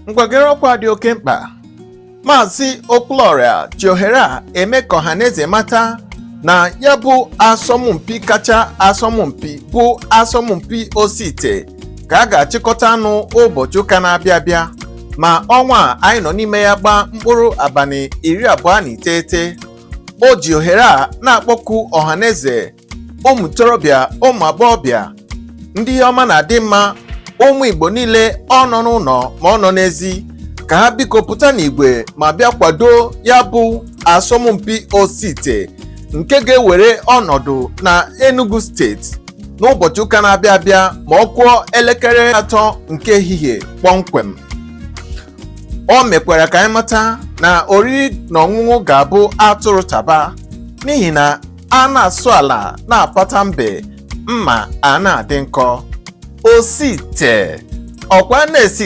Ngwagere ọkwa dị oke mkpa. Maazị Okwuluora ji ohere a eme ka ọhaneze mata na ya bụ asọmpi kacha asọmpi bụ asọmpi osiite ka a ga-achịkọta anụ ụbọchị ụka na-abịa abịa ma ọnwa a anyị nọ n'ime ya gbaa mkpụrụ abalị 29. O ji ohere a na-akpọku ọhaneze, ụmụ ntorobịa, ụmụ agbọghọbịa, ndị ihe ọma na-adị mma, ụmụ Igbo niile, ọ nọ n'ụlọ ma ọ nọ n'ezi, ka ha biko pụta n'igwe ma bịa kwado ya bụ asọmpi osiite nke ga-ewere ọnọdụ na Enugu Steeti n'ụbọchị ụka na-abịa abịa ma ọ kụọ elekere 3 nke ehihie kpọmkwem. O mekwara ka anyị mata na oriri na ọṅụṅụ ga-abụ atụrụ taba, n'ihi na a na-asụ ala na-apata mbe, mma a na-adị nkọ. Osiite ọkwa na-esi.